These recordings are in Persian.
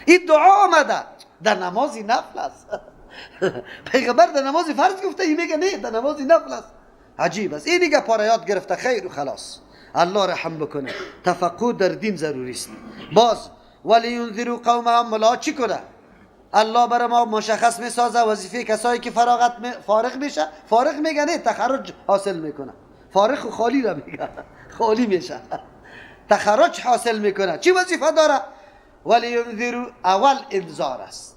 این دعا آمده در نماز نفل است. پیغمبر در نماز فرض گفته، این میگه نه در نماز نفل است. عجیب است. این دیگه پاره یاد گرفته، خیر و خلاص. الله رحم بکنه. تفقه در دین ضروری است. باز ولینذروا قومهم، ملا چی کنه؟ الله برای ما مشخص میسازه وظیفه کسایی که فراغت فارغ میشه. فارغ میگه نه، تخرج حاصل میکنه. فارغ و خالی را میگه، خالی میشه، تخرج حاصل میکنه. چی وظیفه داره؟ ولینذروا، اول انذار است،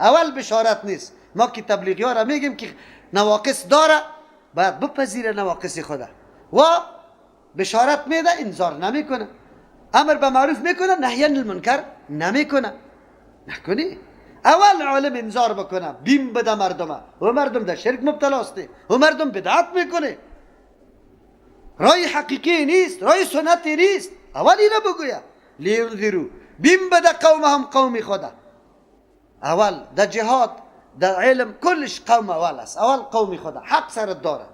اول بشارت نیست. ما که تبلیغی ها را میگیم که نواقص داره، باید بپذیره نواقص خوده و بشارت میده، انذار نمیکنه. امر به معروف میکنه، نهی عن المنکر نمیکنه. نکنی اول عالم انذار بکنه، بیم بده مردمه، و مردم در شرک مبتلا است و مردم بدعت میکنه، رای حقیقی نیست، رای سنتی نیست. اول اینو بگویه لینذروا، بیم بده قومهم، قوم خوده. اول در جهاد، در علم، کلش قوم اول است. اول قوم خوده حق سرت داره.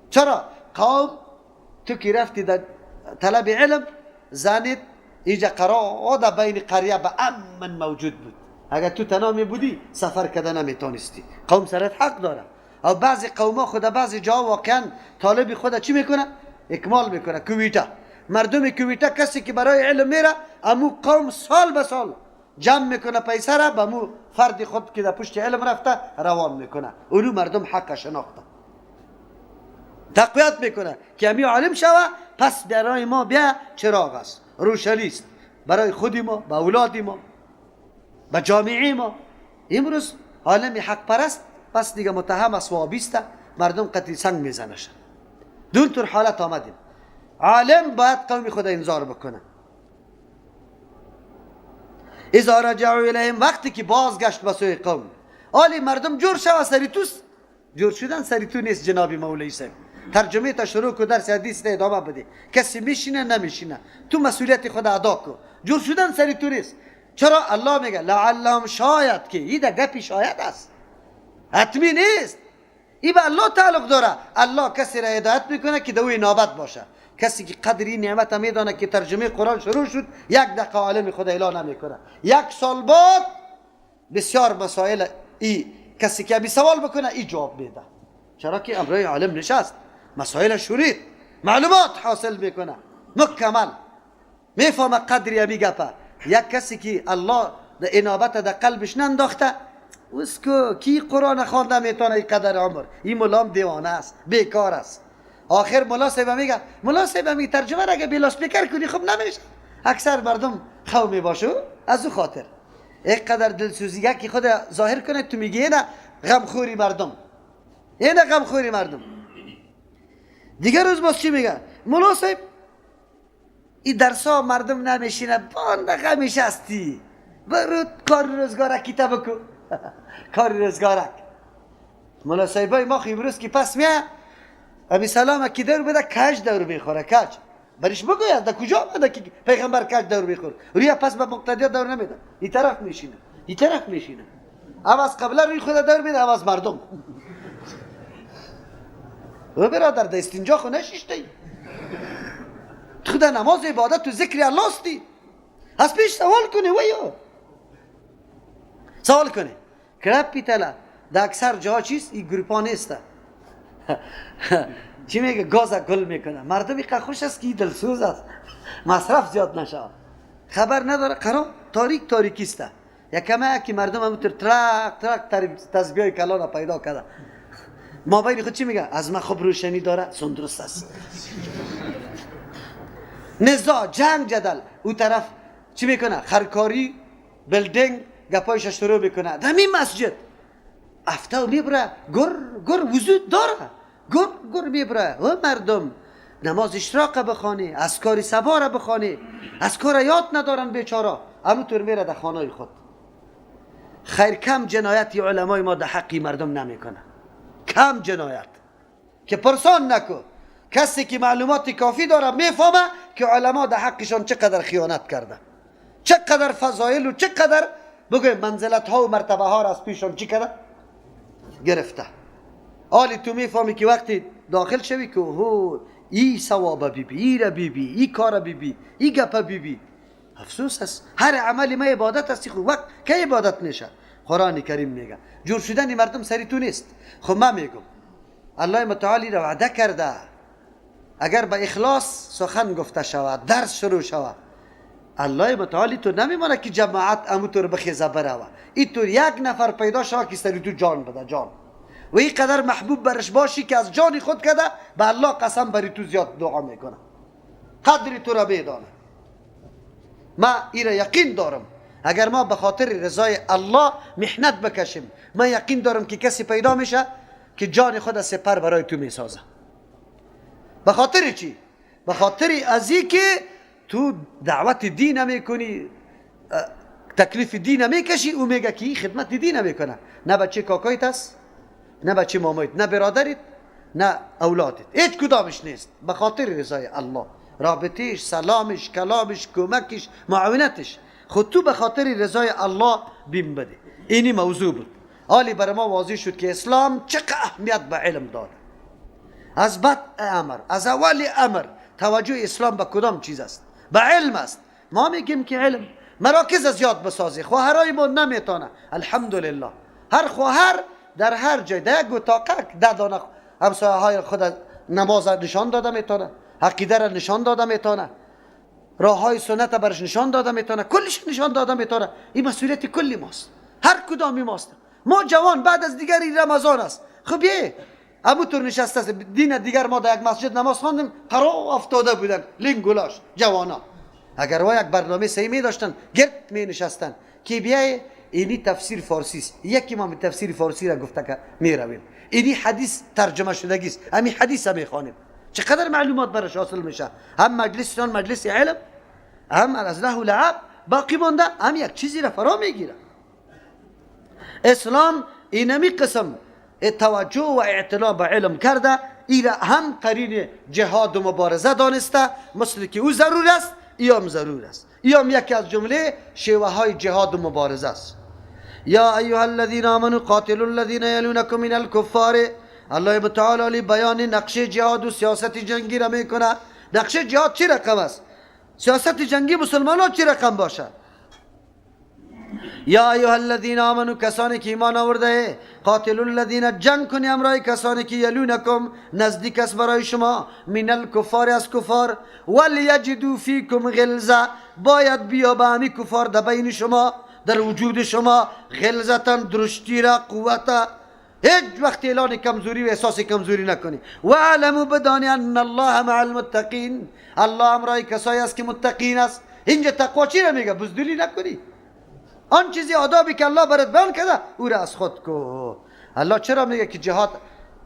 چرا؟ قوم تو که رفتی در طلب علم، زنت ایجا قرار در بین قریه به امن موجود بود. اگر تو تنها می بودی سفر کردن نمیتونستی. قوم سرت حق داره. او بعضی قوما خود بعضی جا واقعا طالب خود چی میکنه؟ اکمال میکنه. کویته، مردم کویته کسی که برای علم میره، امو قوم سال به سال جمع میکنه پیسه را به مو فرد خود که در پشت علم رفته روان میکنه. اونو مردم حق شناخته، تقویت میکنه که امی عالم شوه، پس برای ما بیا چراغ است، روشنی است برای خود ما، به اولاد ما، به جامعه ما. امروز عالم حق پرست پس دیگه متهم است، وابسته، مردم قطعی سنگ میزنشن. دون طور حالت آمدیم. عالم باید قوم خود انذار بکنه. اذا رجعوا الیهم، وقتی که بازگشت به سوی قوم، آلی مردم جور شوه سری توست. جور شدن سری تو نیست جناب مولوی صاحب. ترجمه تا شروع کو، درس حدیث تا ادامه بده. کسی میشینه نمیشینه، تو مسئولیت خود ادا کو. جور شدن سری تو نیست. چرا؟ الله میگه لعلهم، شاید که این در گپی شاید است، حتمی نیست. این به الله تعلق داره. الله کسی را هدایت میکنه که دوی نابت باشه. کسی که قدر این نعمت میدانه که ترجمه قرآن شروع شد، یک دقیقه عالم خود اعلان نمیکنه. یک سال بعد بسیار مسائل ای کسی که بی سوال بکنه ای جواب میده. چرا که امرای عالم نشست، مسائل شرید، معلومات حاصل میکنه، مکمل میفهمه قدر ابی گپه. یک کسی که الله در انابت در قلبش ننداخته، اسکو کی قرآن خوانده میتونه این قدر عمر؟ این ملام دیوانه است، بیکار است. آخر ملا صاحب میگه، ملا صاحب میگه ترجمه را اگه بی لاسپیکر کنی خب نمیشه. اکثر مردم خو میباشه از او خاطر. اینقدر دلسوزی که خود ظاهر کنه، تو میگی نه غمخوری مردم، اینه غمخوری مردم. دیگه روز باز چی میگه؟ ملا صاحب این درسا مردم نمیشینه، بانده غمش هستی، برو کار روزگارک کیتا بکو. کار روزگارک. ملا صاحبای ما امروز که پس میه ابی سلام کی دور بده، کج دور میخوره، کج برش بگوید در کجا آمده که پیغمبر کج دور میخوره؟ روی پس به مقتدی دور نمیده، این طرف میشینه، این طرف میشینه، عوض قبله روی خود دور میده، عوض مردم. و برادر در استنجا خو نشیشتی، تو در نماز عبادت و ذکر الله استی، از پیش سوال کنی ویا سوال کنی کرپ پیتلا. در اکثر جاها چیست؟ این گروپا نیست. چی میگه؟ گاز گل میکنه. مردم اینقدر خوش است که دلسوز است، مصرف زیاد نشه، خبر نداره. قرار تاریک تاریکیست. یکمه که مردم همونطور ترک ترک تسبیح کلان پیدا کرده. موبایل خود چی میگه؟ از من خوب روشنی داره، سندرست است. نزاع، جنگ، جدل. او طرف چی میکنه؟ خرکاری، building، گپایش شروع میکنه. در این مسجد افتاو میبره، گر گر وجود داره، گر گر میبره. و مردم نماز اشراق بخوانی، اذکار صبا را بخوانی، اذکار یاد ندارن بیچاره، همونطور میره در خانه خود. خیر کم جنایت علمای ما در حقی مردم نمیکنه، کم جنایت که پرسان نکو. کسی که معلومات کافی داره میفهمه که علما در حقشان چقدر خیانت کرده، چقدر فضایل و چقدر بگویم منزلت ها و مرتبه ها را از پیشان چی کرده گرفته. آلی تو میفهمی که وقتی داخل شوی که هو ای ثواب بی بی، ای را بی بی، ای کار بی بی، ای گپ بی بی، افسوس است. هر عمل ما عبادت است، خو وقت که عبادت میشه. قرآن کریم میگه جور شدن مردم سری تو نیست. خب من میگم الله متعالی را وعده کرده اگر به اخلاص سخن گفته شود، درس شروع شود، الله متعالی تو نمیمانه که جماعت امو تو رو بخیزه بروه. این تو یک نفر پیدا شود که سری تو جان بده، جان، و این قدر محبوب برش باشی که از جان خود کده به الله قسم بری تو زیاد دعا میکنه، قدر تو را بدانه. ما این را یقین دارم اگر ما به خاطر رضای الله محنت بکشیم، من یقین دارم که کسی پیدا میشه که جان خود از سپر برای تو میسازه. به خاطر چی؟ به خاطر ازی که تو دعوت دین میکنی، تکلیف دین میکشی، او میگه که خدمت دین میکنه. نه بچه کاکایت است، نه بچه مامایت، نه برادرت، نه اولادت، هیچ کدامش نیست. به خاطر رضای الله، رابطهش، سلامش، کلامش، کمکش، معاونتش، خود تو به خاطر رضای الله بیم بده. اینی موضوع بود. حالی برای ما واضح شد که اسلام چقدر اهمیت به علم داره. از بدء امر، از اول امر توجه اسلام به کدام چیز است؟ به علم است. ما میگیم که علم مراکز از یاد بسازی، خواهرای ما نمیتونه. الحمدلله هر خواهر در هر جای در یک اتاق ده دانه همسایه های خود نماز نشان داده میتونه، عقیده را نشان داده میتونه، راه های سنت برش نشان داده میتونه، کلش نشان داده میتونه. این مسئولیت کلی ماست، هر کدامی ماست. ما جوان بعد از دیگری رمضان است، خب یه ابو تور نشسته است دین دیگر. ما در یک مسجد نماز خواندیم، قرار افتاده بودن لینگولاش جوانا. اگر وا یک برنامه صحیح می داشتن، گرد می نشستن که بیای اینی تفسیر فارسی است، یکی ما تفسیر فارسی را گفته که می رویم، اینی حدیث ترجمه شدگی است، همین حدیث می خوانیم. چقدر معلومات برش حاصل میشه. هم مجلسشان مجلس علم، هم از له و لعب باقی مانده، هم یک چیزی را فرا میگیره. اسلام اینمی قسم توجه و اعتنا به علم کرده، ایره هم قرین جهاد و مبارزه دانسته، مثل که او ضرور است، ایام ضرور است. ایام یکی از جمله شیوه های جهاد و مبارزه است. یا ایها الذین آمنوا قاتلوا الذین یلونکم من الکفار. الله متعال بیان نقشه جهاد و سیاست جنگی را میکنه. نقشه جهاد چی رقم است؟ سیاست جنگی مسلمان ها چی رقم باشه؟ یا ایها الذین آمنوا، کسانی که ایمان آورده، قاتلوا الذین، جنگ کنی امرای کسانی که یلونکم، نزدیک است برای شما، من الکفار، از کفار، ولیجدوا فیکم غلظه، باید بیا به همی کفار در بین شما، در وجود شما، غلظتا، درشتی را، قوتا. هیچ وقت اعلان کمزوری و احساس کمزوری نکنی. و اعلموا، بدانی، ان الله مع المتقین، الله امرای کسایی است که متقین است. اینجا تقوا چی را میگه؟ بزدلی نکنی، آن چیزی آدابی که الله برات بیان کرده او را از خود کو. الله چرا میگه که جهاد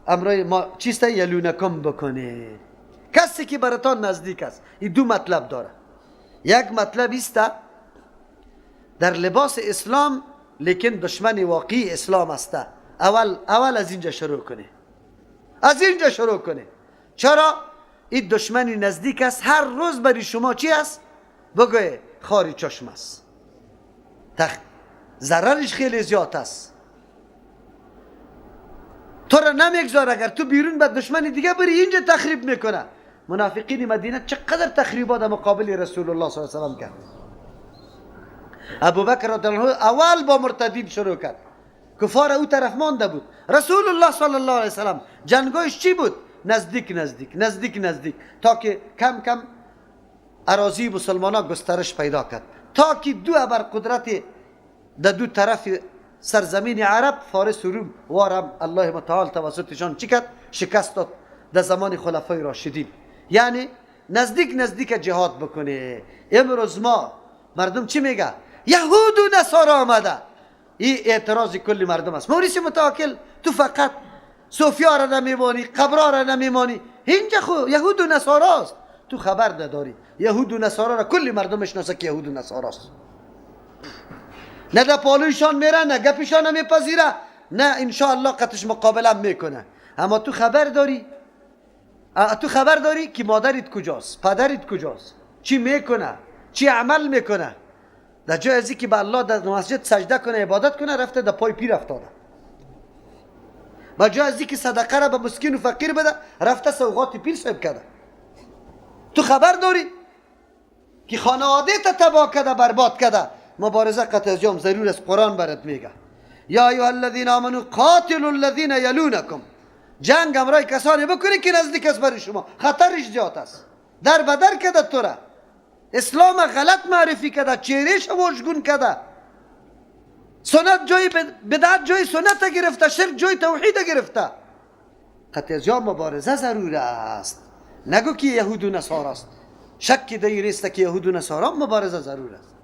امرای ما چیست؟ یلونکم بکنه، کسی که براتان نزدیک است. این دو مطلب داره. یک مطلب است در لباس اسلام، لیکن دشمن واقعی اسلام است. اول از اینجا شروع کنه، از اینجا شروع کنه. چرا؟ این دشمن نزدیک است، هر روز برای شما چی است؟ بگوی خاری چشم است، ضررش خیلی زیاد است، تو را نمیگذاره. اگر تو بیرون به دشمن دیگه بری اینجا تخریب میکنه. منافقین مدینه چقدر تخریبات مقابل رسول الله صلی الله علیه و سلم کرد. ابوبکر رضی الله عنه اول با مرتدین شروع کرد، کفار او طرف مانده بود. رسول الله صلی الله علیه و سلم جنگایش چی بود؟ نزدیک نزدیک نزدیک نزدیک، تا که کم کم اراضی مسلمان ها گسترش پیدا کرد، تا که دو ابر قدرت در دو طرف سرزمین عرب، فارس و روم، وارم الله متعال توسطشان چی کرد؟ شکست داد در زمان خلفای راشدین. یعنی نزدیک نزدیک جهاد بکنه. امروز ما مردم چی میگه؟ یهود و نصارا آمده. این اعتراض کل مردم است. موریس متوکل تو فقط صوفیا را نمیمانی، قبرا را نمیمانی، اینجا خو یهود و نصارا است. تو خبر نداری یهود و نصارا را کل مردم میشناسه که یهود و نصارا است. نه در پالویشان میره، نه گپشان میپذیره، نه انشاءالله قطش مقابله میکنه. اما تو خبر داری، تو خبر داری که مادرت کجاست، پدرت کجاست، چی میکنه، چی عمل میکنه. در جای ازی که به الله در مسجد سجده کنه، عبادت کنه، رفته در پای پیر افتاده. با جای ازی که صدقه را به مسکین و فقیر بده، رفته سوغات پیر صاحب کرده. تو خبر داری که که خانواده تا تباه کده، برباد کده، مبارزه قطع از جام ضرور است. قرآن برات میگه یا ایها الذین آمنوا قاتلوا الذین یلونکم، جنگ امرای کسانی بکنی که نزدیک است برای شما، خطرش زیاد است، در بدر کده تو را، اسلام غلط معرفی کده، چهرهش واژگون کده، سنت جای بدعت جای سنت گرفته، شرک جای توحید گرفته. قطع از جام مبارزه ضرور است. نگو که یهود و نصارا است، شک در این نیست که یهود و نصارا مبارزه ضرور است،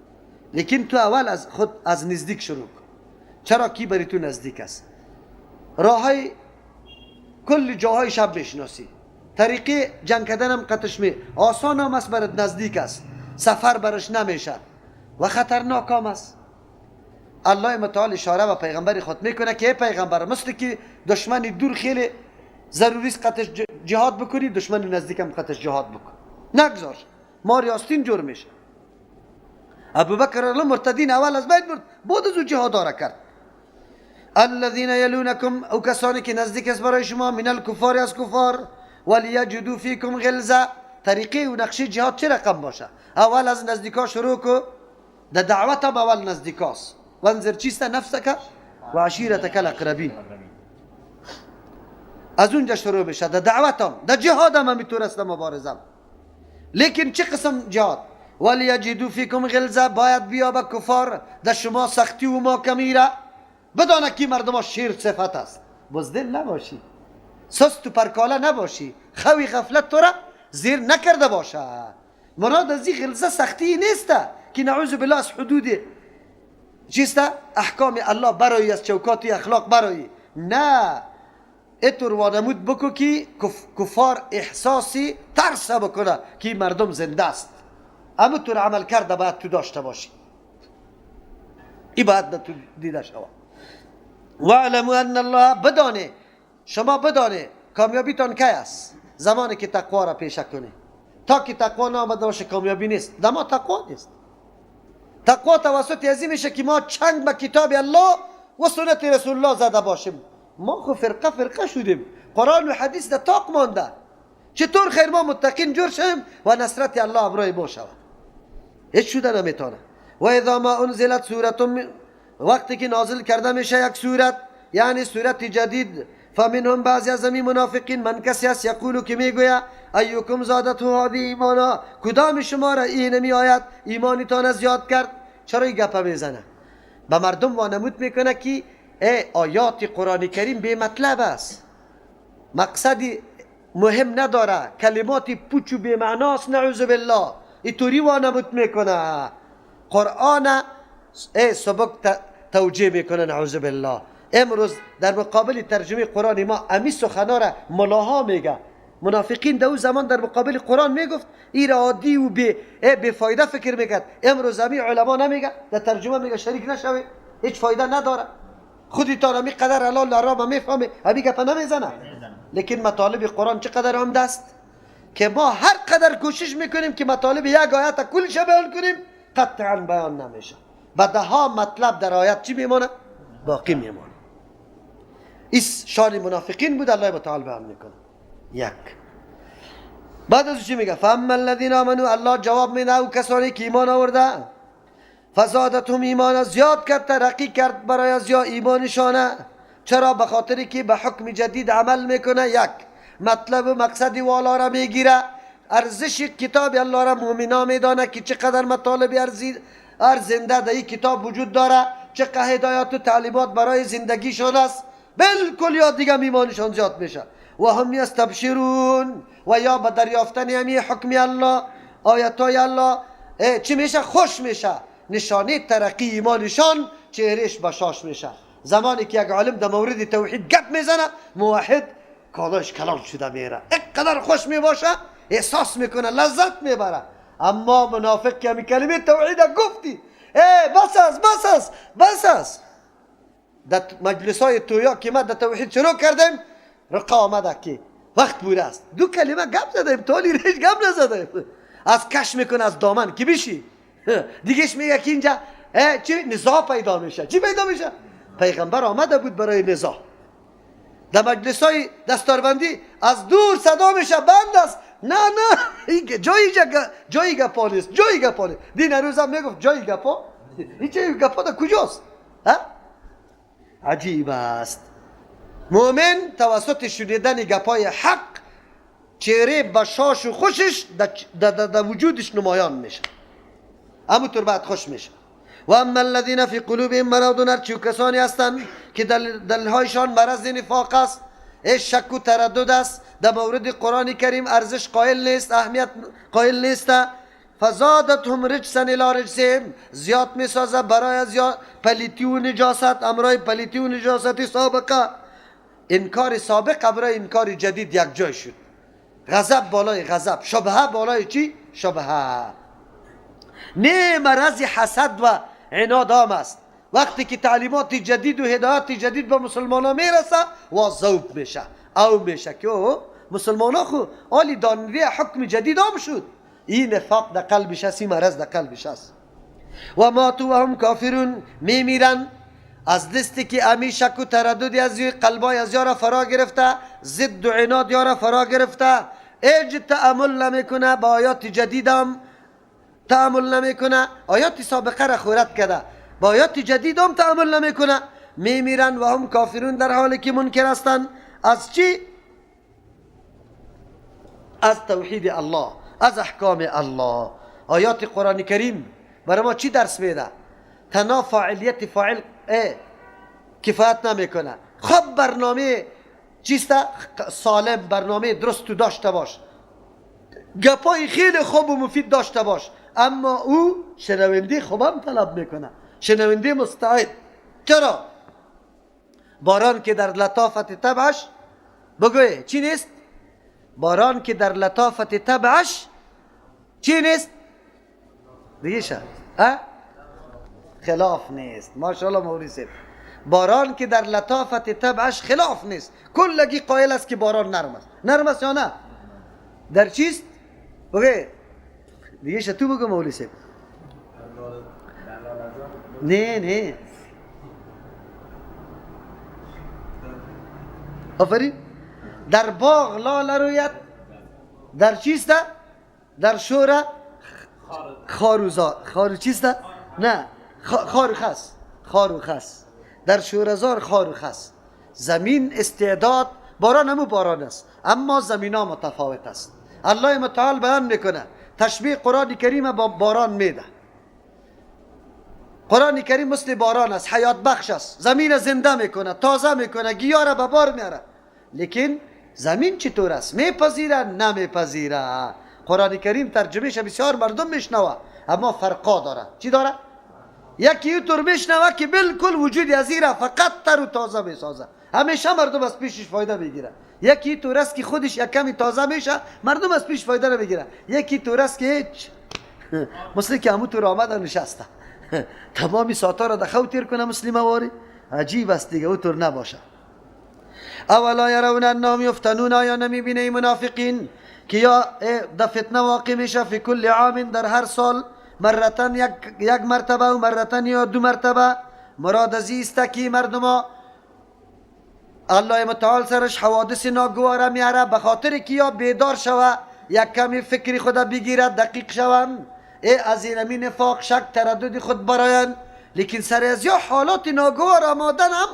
لیکن تو اول از خود از نزدیک شروع کن. چرا کی بری تو نزدیک است؟ راههای کل جاهای شب بشناسی، طریقه جنگ کردن هم قطش می آسان هم است، برات نزدیک است، سفر برش نمیشه و خطرناک هم است. الله متعال اشاره به پیغمبر خود میکنه که ای پیغمبر، مثل که دشمن دور خیلی ضروری است قطش جهاد بکنی، دشمن نزدیک هم قطش جهاد بکن، نگذار ماری آستین جور میشه. ابوبکر الله مرتدین اول از بین برد، بعد از او جهاد را کرد. الذين يلونكم، او کسانی که نزدیک است برای شما، من الکفار از کفار، ولیجدوا فیکم غلظه. طریقه و نقشه جهاد چه رقم باشه؟ اول از نزدیکا شروع کو، در دعوت هم اول نزدیکاست. وانذر چیست؟ نفسک و عشیرتک الاقربین. از اونجا شروع میشه در دعوت هم، در جهاد هم همینطور است، مبارزه. لیکن چه قسم جهاد؟ ولیجدوا فیکم غلظه، باید بیا به کفار در شما سختی و ماکمی را بدانه که مردم شیر صفت است. بزدل نباشی، سست و پرکاله نباشی، خوی غفلت تو را زیر نکرده باشه. مراد از این غلظه سختی نیست که نعوذ بالله از حدود چیست؟ احکام الله برای، از چوکات اخلاق برای، نه. اتور وانمود بکو که کفار احساسی ترس بکنه که مردم زنده است. اما طور عمل کرده باید تو داشته باشی، ای باید تو دیده شود. واعلموا ان الله، بدانه شما، بدانه کامیابیتان کی است؟ زمانی که تقوا را پیشه کنی. تا که تقوا نامده باشه کامیابی نیست. دما تقوا نیست. تقوا توسط ازی میشه که ما چنگ به کتاب الله و سنت رسول الله زده باشیم. ما خو فرقه فرقه شدیم، قرآن و حدیث در تاق مانده. چطور خیر ما متقین جور شیم و نصرت الله امرای ما شود؟ هیچ شده نمیتونه. و اذا ما انزلت سورة، وقتی که نازل کرده میشه یک سورت، یعنی سورت جدید، فمنهم بعضی از این منافقین، من کسی است یقولو که میگوید ایکم زادته هذه ایمانا، کدام شما را این می آید ایمانتان زیاد کرد؟ چرا این گپه میزنه؟ به مردم وانمود میکنه که ای آیات قرآن کریم بی مطلب است، مقصدی مهم نداره، کلمات پوچ و بی معناست، نعوذ بالله. اینطوری وانمود میکنه، قرآن ای سبک توجیه میکنه، نعوذ بالله. امروز در مقابل ترجمه قرآن ما امی سخنا را ملاها میگه. منافقین در او زمان در مقابل قرآن میگفت ای را عادی و بی فایده فکر میکرد. امروز امی علما نمیگه، در ترجمه میگه شریک نشوی، هیچ فایده نداره، خودتان امی قدر حلال حرام میفهمه، امی گپ نمیزنه. لیکن مطالب قرآن چقدر عمده است که ما هر قدر کوشش میکنیم که مطالب یک آیت کلش بیان کنیم، قطعا بیان نمیشه. و ده ها مطلب در آیت چی میمانه؟ باقی میمانه. ایس شان منافقین بود، الله متعال بیان میکنه. یک بعد از چی میگه؟ فاما الذین آمنوا، الله جواب میده او کسانی که ایمان آورده، فزادتهم ایمان، زیاد کرد، ترقی کرد برای از یا ایمانشانه. چرا؟ به خاطری که به حکم جدید عمل میکنه. یک مطلب و مقصد والا را میگیره، ارزش کتاب الله را مؤمنا میدانه که چقدر مطالب ارزنده در این کتاب وجود داره، چقدر هدایات و تعلیمات برای زندگیشان است، بالکل یا دیگه ایمانشان زیاد میشه. و هم یستبشرون، و یا به دریافتن همی حکم الله، آیتای الله چی میشه؟ خوش میشه. نشانه ترقی ایمانشان چهرهش بشاش میشه. زمانی که یک عالم در مورد توحید گپ میزنه، موحد کالاش کلام شده میره، اینقدر خوش میباشه، احساس میکنه، لذت میبره. اما منافق که همی کلمه توحید گفتی، ای بس است، بس است، بس است. در مجلس های تویا که ما در توحید شروع کردیم، رقا آمده که وقت بوده است، دو کلمه گپ زدیم، تالی ریش گپ نزدیم، از کش میکنه از دامن که بشی دیگهش میگه که اینجا چی نزاع پیدا میشه. چی پیدا میشه؟ پیغمبر آمده بود برای نزاع. در مجلس های دستاربندی از دور صدا میشه، بند است، نه نه، جایی گپا نیست، جایی گپا نیست. دین روز هم میگفت جایی گپا، این چه گپا در کجاست؟ عجیب است. مؤمن توسط شنیدن گپای حق چهره بشاش و خوشش در وجودش نمایان میشه، همونطور بعد خوش میشه. و اما الذین فی قلوبهم مرض، هرچی کسانی هستند که دلهایشان مرض نفاق است، شک و تردد است، در مورد قرآن کریم ارزش قائل نیست، اهمیت قائل نیست، فزادتهم رجسا الی رجسهم، زیاد میسازه برای از پلیتی و نجاست، امرای پلیتی و نجاست سابقه. انکار سابق امرای انکار جدید یک جای شد. غضب بالای غضب، شبهه بالای چی؟ شبهه. نه مرض حسد و عناد عام است. وقتی که تعلیمات جدید و هدایت جدید به مسلمان ها میرسه و ذوب میشه او میشه که او مسلمان ها خو آلی دانوی حکم جدید عام شد. این نفاق در قلبش است، این مرض در قلبش است. و ماتوا و هم کافرون، میمیرن از دستی که امی شک و تردد از قلبای از یارا فرا گرفته، ضد و عناد یارا فرا گرفته، ایج تأمل نمیکنه، با آیات جدیدم تأمل نمیکنه، آیات سابقه را خورد کرده، با آیات جدیدم تأمل نمیکنه، میمیرن و هم کافرون، در حالی که منکر هستند از چی؟ از توحید الله، از احکام الله. آیات قرآن کریم برای ما چی درس میده؟ تنها فاعلیت فاعل کفایت نمیکنه. خب برنامه چیست؟ سالم، برنامه درست تو داشته باش، گپای خیلی خوب و مفید داشته باش، اما او شنونده خوبم طلب میکنه، شنونده مستعد. چرا؟ باران که در لطافت طبعش بگوی چی نیست؟ باران که در لطافت طبعش چی نیست؟ دیگه شد خلاف نیست. ماشاءالله مولوی صاحب، باران که در لطافت طبعش خلاف نیست. کلگی قائل است که باران نرم است. نرم است یا نه؟ در چیست؟ بگه دیگه تو بگو مولوی صاحب. نه نه، آفرین. در باغ لاله روید، در چیست؟ در شوره خاروزا، خارو چیست؟ نه، خاروخس، خاروخس. در شورزار خاروخس. زمین استعداد باران همو باران است، اما زمین ها متفاوت است. الله متعال بیان میکنه تشبیه قرآن کریم با باران میده. قرآن کریم مثل باران است، حیات بخش است، زمین زنده میکنه، تازه میکنه، گیاه را به بار میاره. لیکن زمین چطور است؟ میپذیره نمیپذیره؟ قرآن کریم ترجمهش بسیار مردم میشنوه، اما فرقا داره. چی داره؟ یکی اینطور میشنوه که بالکل وجود ازیره فقط تر و تازه میسازه، همیشه مردم از پیشش فایده میگیره. یکی اینطور است که خودش یک کمی تازه میشه، مردم از پیش فایده نمیگیره. یکی اینطور است که هیچ، مثل که همون طور آمده نشسته، تمامی ساعت‌ها را در خو تیر کنه مثل مواری. عجیب است دیگه، اونطور نباشه. اولا یرون انهم یفتنون، آیا نمیبینه منافقین که یا در فتنه واقع میشه فی کل عام، در هر سال، مرتن یک مرتبه و مرتن یا دو مرتبه. مراد از است که مردم الله متعال سرش حوادث ناگواره میاره به خاطر که یا بیدار شوه، یک کمی فکری خود بگیره، دقیق شوند، ای از این نفاق شک تردد خود براین. لیکن سر از یا حالات ناگوار آمادن هم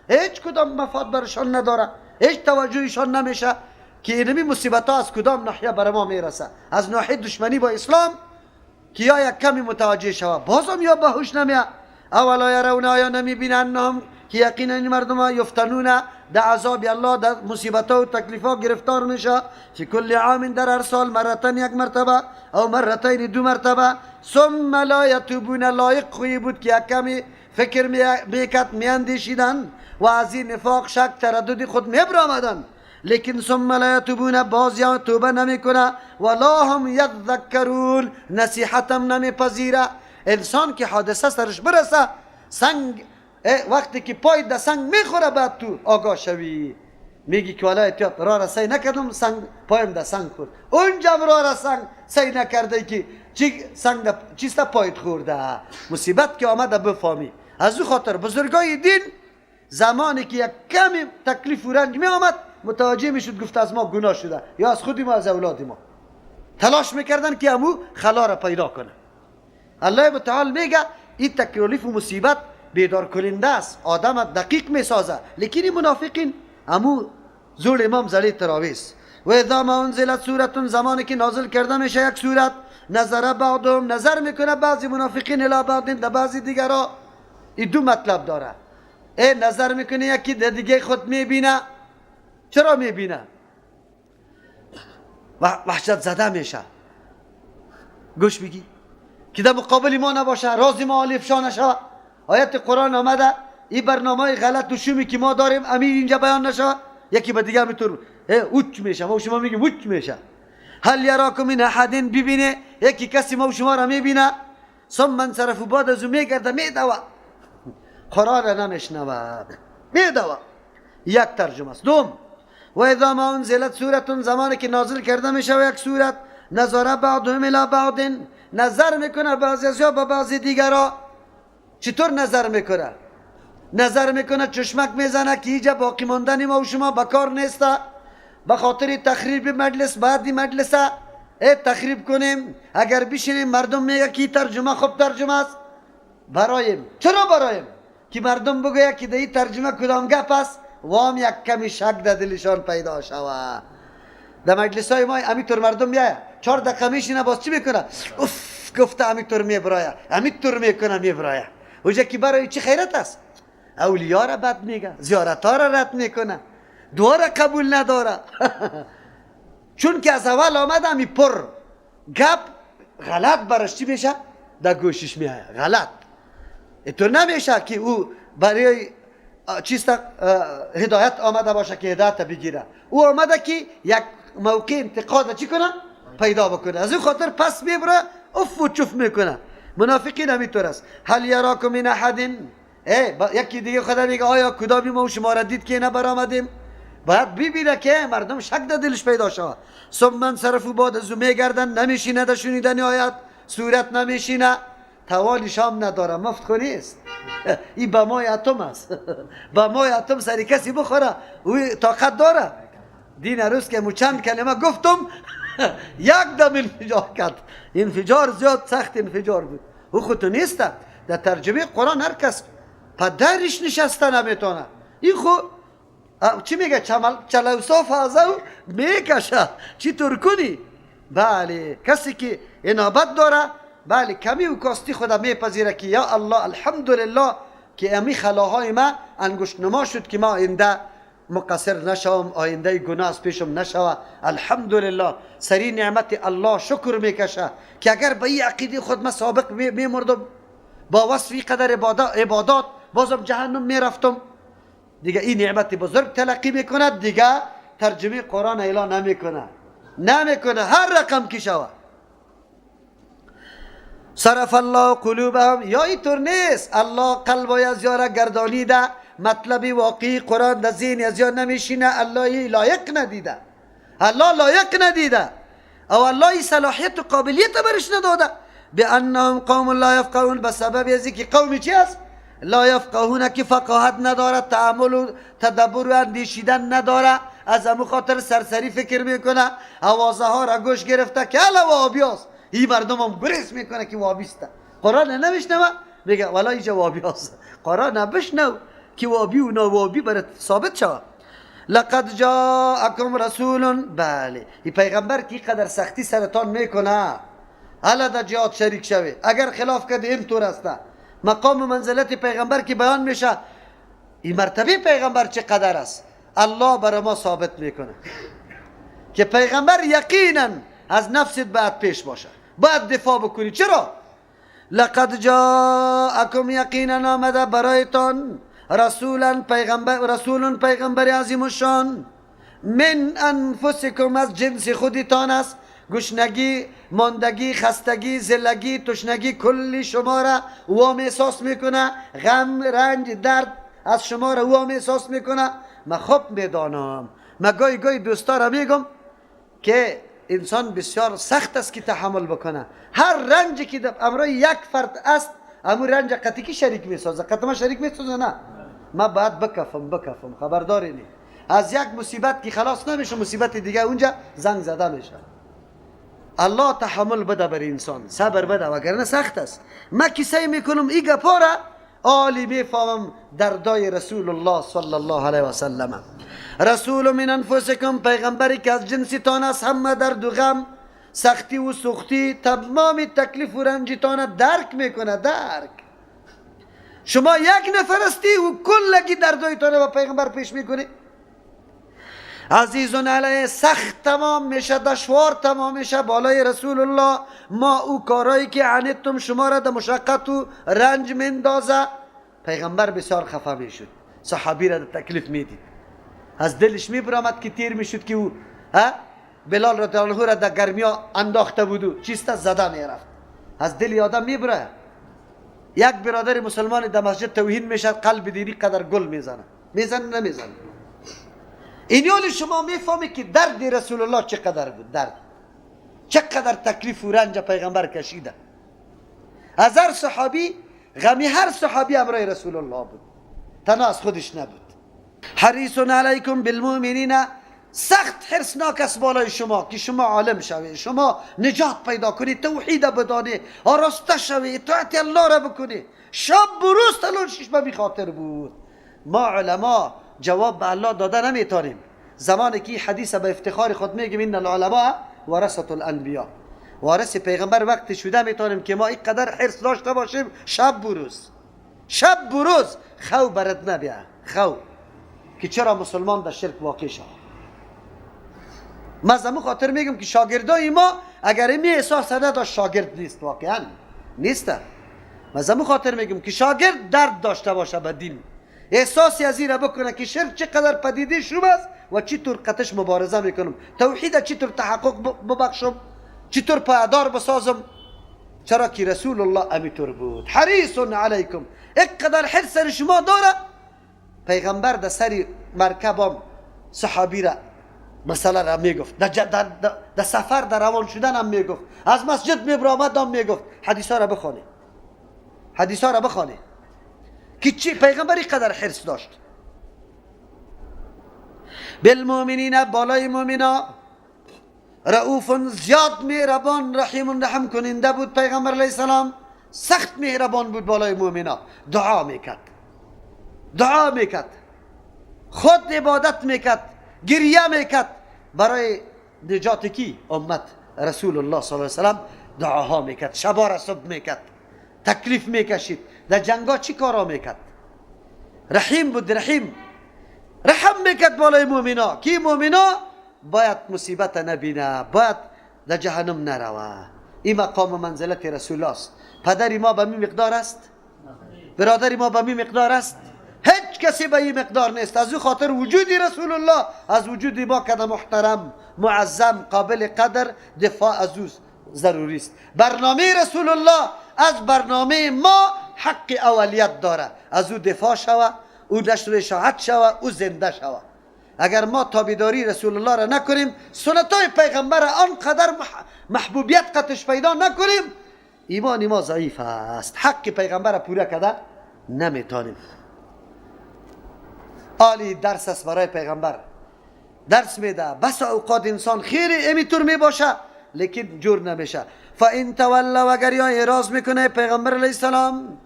هیچ کدام مفاد برشان نداره، هیچ توجهشان نمیشه که اینمی مصیبت ها از کدام ناحیه بر ما میرسه، از ناحیه دشمنی با اسلام که یا یک کمی متوجه شوه، بازم یا به هوش نمیه. اولا یرون، آیا نمیبینن هم که یقینا این مردم ها یفتنون، در عذاب الله، در مصیبت ها و تکلیف ها گرفتار میشه، فی کل عام، در هر سال، مرتن یک مرتبه او مرتین دو مرتبه، ثم لا یتوبون. لایق خویی بود که یک کمی فکر میکرد، میاندیشیدن و از این نفاق شک تردد خود میبرآمدن. لیکن ثم لا یتوبون، باز یا توبه نمیکنه، ولا هم یذکرون، نصیحتم نمیپذیره. انسان که حادثه سرش برسه، سنگ وقتی که پای در سنگ میخوره بعد تو آگاه شوی، میگی که والا احتیاط، راه را سعی نکردم، سنگ پایم در سنگ خورد. اونجا راه را سنگ سعی نکرده که چی سنگ چیست پایت خورده. مصیبت که آمده بفهمی. از او خاطر بزرگای دین زمانی که یک کمی تکلیف و رنج می آمد متوجه میشد، گفت از ما گناه شده، یا از خودی ما، از اولاد ما. تلاش میکردن که امو خلا را پیدا کنه. الله متعال میگه این تکلیف و مصیبت بیدار کننده است، آدم دقیق میسازه، لیکن این منافقین امو زور امام زلی تراویس. و اذا ما انزلت سورة، زمانی که نازل کرده میشه یک سورت، نظر بعضهم، نظر میکنه بعضی منافقین الی بعض، در بعضی دیگرا. این دو مطلب داره. ای نظر میکنه یکی در دیگه خود میبینه. چرا میبینه؟ وحشت زده میشه. گوش بگی که در مقابل ما نباشه، راز ما افشا نشه. آیت قرآن آمده این برنامه غلط و شومی که ما داریم امیر اینجا بیان نشه، یکی به دیگه میتور اوچ میشه. ما شما میگیم اوچ میشه. هل یراکم من احد، ببینه یکی کسی ما شما را میبینه. ثم انصرفوا، بعد از او میگرده میدوه، قرآن نمیشنوه، میدوه. یک ترجمه است. دوم، و اذا ما انزلت سورة، زمانی که نازل کرده میشه یک سورت، نظر بعضهم الی بعض، نظر میکنه بعضی از یا به بعضی دیگرا. چطور نظر میکنه؟ نظر میکنه چشمک میزنه که اینجا باقی ماندن ما و شما بکار نیست، به خاطر تخریب مجلس باید این مجلس تخریب کنیم. اگر بشینیم مردم میگه که ترجمه خوب ترجمه است برایم. چرا برایم؟ که مردم بگوید که در این ترجمه کدام گپ است، وام یک کمی شک در دلشان پیدا شوه. در مجلس های ما امیطور مردم میایه 4 دقیقه میشینه، باز چی میکنه؟ اف گفته امیطور میبرایه، امیطور میکنه میبرایه. اوجا که برای چی خیرت است؟ اولیا را بد میگه، زیارت ها را رد میکنه، دعا را قبول نداره. چون که از اول آمده امی پر گپ غلط برش چی میشه؟ در گوشش میایه غلط. اینطور نمیشه که او برای چیست هدایت آمده باشه که هدایت بگیره. او آمده که یک موقع انتقاد چی کنه؟ پیدا بکنه. از این خاطر پس میبره اف و چف میکنه. منافقین همینطور است. هل یراکم من احد، یکی دیگه خدا میگه آیا کدامی ما شما را دید که نه برآمدیم؟ باید ببینه که مردم شک در دلش پیدا شود. ثم انصرفوا، بعد از او میگردن، نمیشینه در شنیدن آیت، صورت نمیشینه، توالی شام نداره، مفت خو نیست. این بمای اتم است. بمای اتم سری کسی بخوره او طاقت داره. دین روز که مو چند کلمه گفتم یک دم انفجار کرد. انفجار زیاد سخت انفجار بود. او خود نیست. در ترجمه قرآن هر کس پدرش نشسته نمیتونه. این خو چی میگه؟ چلوصاف از او میکشه. چی طور کنی؟ بله کسی که انابت داره، بله کمی و کاستی خدا میپذیره که یا الله الحمدلله که امی خلاهای ما انگشت نما شد که ما آینده مقصر نشوم، آینده گناه از پیشم نشوه. الحمدلله سری نعمت الله شکر میکشه که اگر به این عقیده خود ما سابق میمردم با وصفی قدر عبادات بازم جهنم میرفتم. دیگه این نعمت بزرگ تلقی میکند، دیگه ترجمه قرآن اعلان نمیکنه، نمیکنه هر رقم که شوه. صرف الله قلوبهم، یا اینطور نیست الله قلب از یاره گردانیده، مطلب واقعی قرآن در ذهن از یار نمیشینه، الله لایق ندیده، الله لایق ندیده او الله صلاحیت و قابلیت برش نداده. بانهم قوم لا یفقهون، به سبب از اینکه قومی چی است؟ لا یفقهون، که فقاهت نداره، تأمل و تدبر و اندیشیدن نداره، از امو خاطر سرسری فکر میکنه، آوازه ها را گوش گرفته که الا وهابی است. این مردم هم گریز میکنه که وهابی است. قرآن نمیشنوه میگه والا اینجا وهابی است. قرآن بشنو که وهابی و ناوهابی برات ثابت شوه. لقد جاءکم رسول، بله این پیغمبر که قدر سختی سرتان میکنه، حالا در جهاد شریک شوی، اگر خلاف کرده اینطور است. مقام و منزلت پیغمبر که بیان میشه، این مرتبه پیغمبر چقدر است، الله برای ما ثابت میکنه که پیغمبر یقینا از نفست باید پیش باشه، باید دفاع بکنی. چرا؟ لقد جاءکم، یقینا آمده برایتان رسولا پیغمبر، رسول پیغمبر عظیم الشان، من انفسکم، از جنس خودتان است. گشنگی، ماندگی، خستگی، زلگی، تشنگی کلی شما را او هم احساس میکنه، غم، رنج، درد از شما را او هم احساس میکنه. من خوب میدانم، من گاهی گاهی دوستا را میگم که انسان بسیار سخت است که تحمل بکنه. هر رنجی که در امرای یک فرد است، امو رنج قطعی کی شریک میسازه؟ قطعی ما شریک میسازه؟ نه، ما باید بکفم، خبرداری نی. از یک مصیبت که خلاص نمیشه، مصیبت دیگه اونجا زنگ زده میشه. الله تحمل بده بر انسان، صبر بده، وگرنه سخت است. ما کسایی میکنم ای گپارا آلی میفهمم دردای رسول الله صلی الله علیه و سلم. رسول من انفسکم، پیغمبری که از جنستان است، همه درد و غم، سختی و سختی، تمام تکلیف و رنجتان درک میکنه. درک شما یک نفر هستی و کلگی دردایتان به پیغمبر پیش میکنی. عزیزون علیه، سخت تمام میشه، دشوار تمام میشه بالای رسول الله. ما او کارایی که عنتم شما را در مشقت و رنج مندازه. پیغمبر بسیار خفه میشد، صحابی را در تکلیف میدید، از دلش میبرامد که تیر میشد که او بلال رضی الله عنه را در گرمیا انداخته بود و چیست زده میرفت. از دل آدم میبره. یک برادر مسلمان در مسجد توهین میشد، قلب دینی قدر گل میزنه، میزنه نمیزنه. اینیال شما میفهمی که درد رسول الله چقدر بود، درد چقدر تکلیف و رنج پیغمبر کشیده. از هر صحابی غمی هر صحابی امرای رسول الله بود، تنها از خودش نبود. حریص علیکم بالمؤمنین، سخت حرصناک است بالای شما که شما عالم شوی، شما نجات پیدا کنی، توحید بدانی، آراسته شوی، اطاعت الله را بکنی. شب و روز تلاشش به خاطر بود. ما علما جواب به الله داده نمیتونیم. زمانی که حدیث به افتخار خود میگیم ان العلماء ورثه الانبیا، وارث پیغمبر وقتی شده میتونیم که ما اینقدر حرص داشته باشیم شب و روز، شب و روز خو برد نبیا، خو که چرا مسلمان در شرک واقع شد. ما از خاطر میگم که شاگردای ما اگر این احساس نداشت شاگرد نیست، واقعا نیست. ما از خاطر میگم که شاگرد درد داشته باشه به دین، احساسی از این را بکنه که شرک چقدر پدیده شوم است و چطور قطش مبارزه میکنم، توحید چطور تحقق ببخشم، چطور پایدار بسازم. چرا که رسول الله امیطور بود. حریص علیکم، اینقدر حرص سر شما داره. پیغمبر در سر مرکبم صحابی را مسئله را میگفت، در سفر در روان شدن هم میگفت، از مسجد میبرآمد هم میگفت. حدیث ها را بخوانه، حدیث ها را بخوانه که چی پیغمبر اینقدر حرص داشت. بالمؤمنین، بالای مؤمنا، رؤوف زیاد مهربان، رحیم رحم کننده بود. پیغمبر علیه السلام سخت مهربان بود بالای مؤمنا. دعا میکرد، دعا میکرد، خود عبادت میکرد، گریه میکرد برای نجات کی؟ امت رسول الله صلی الله علیه و سلم. دعاها میکرد، شبا را صبح میکرد، تکلیف میکشید، در جنگا چی کارا میکرد؟ رحیم بود، رحیم، رحم میکرد بالای مؤمنا کی مؤمنا باید مصیبت نبینه، باید در جهنم نروه. این مقام منزلت رسول است. پدر ما به می مقدار است، برادر ما به می مقدار است، هیچ کسی به این مقدار نیست. از او خاطر وجود رسول الله از وجود ما کده محترم، معظم، قابل قدر، دفاع از او ضروری است. برنامه رسول الله از برنامه ما حق اولیت داره، از او دفاع شوه، او نشر اشاعت شوه، او زنده شوه. اگر ما تابعداری رسول الله را نکنیم، سنتای پیغمبر آنقدر محبوبیت قطش پیدا نکنیم، ایمان ما ضعیف است. حق پیغمبر را پوره کرده نمیتونیم. عالی درس است برای پیغمبر، درس میده. بس اوقات انسان خیلی امیتور میباشه لیکن جور نمیشه. فان تولوا، اگر یا اعراض میکنه پیغمبر علیه السلام،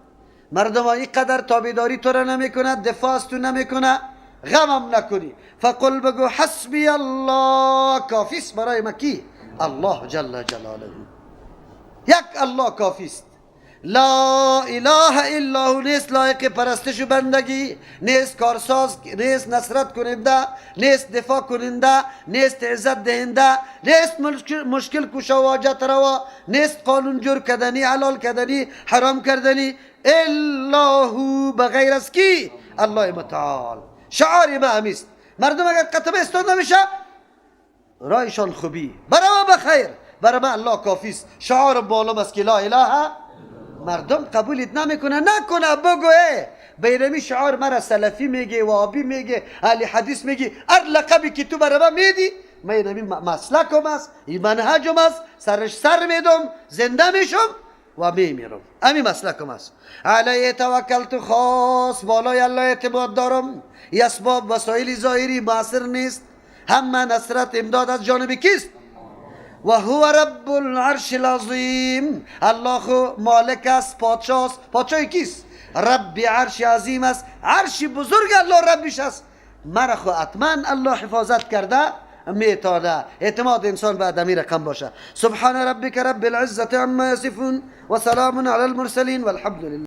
مردم اینقدر تابعداری تو را نمیکنه، دفاع از تو نمیکنه، غمم نکنی. فقل، بگو حسبی الله، کافیست برای مکی الله جل جلاله، یک الله کافیست. لا اله الا هو، نیست لایق پرستش و بندگی، نیست کارساز، نیست نصرت کننده، نیست دفاع کننده، نیست عزت دهنده، نیست مشکل کشا و حاجت روا، نیست قانون جور کردنی، حلال کردنی، حرام کردنی، الا هو، بغیر از کی؟ الله متعال. شعار ما همیست. مردم اگر قطبه استاد نمیشه رایشان خوبی، برای ما بخیر، برای ما الله کافیست. شعار معلوم است که لا اله. مردم قبولیت نمیکنه، نکنه بگو ای بیرمی شعار مرا سلفی میگه، وهابی میگه، اهل حدیث میگه، هر لقبی که تو برای ما میدی، من اینمی مسلکم است، این منهجم است، سرش سر میدم، زنده میشم و میمیرم، امی مسلکم است. علیه توکلت، خاص بالای الله اعتماد دارم. اسباب وسایل ظاهری موثر نیست، همه نصرت امداد از جانب کیست؟ و هو رب العرش العظیم. الله خو مالک است، پادشاه است. پادشاه کیست؟ رب عرش عظیم است، عرش بزرگ الله ربش است. مرا خو حتما الله حفاظت کرده میتونه. اعتماد انسان به ادمی رقم باشه. سبحان ربک رب العزة عما یصفون و سلام علی المرسلین والحمد لله.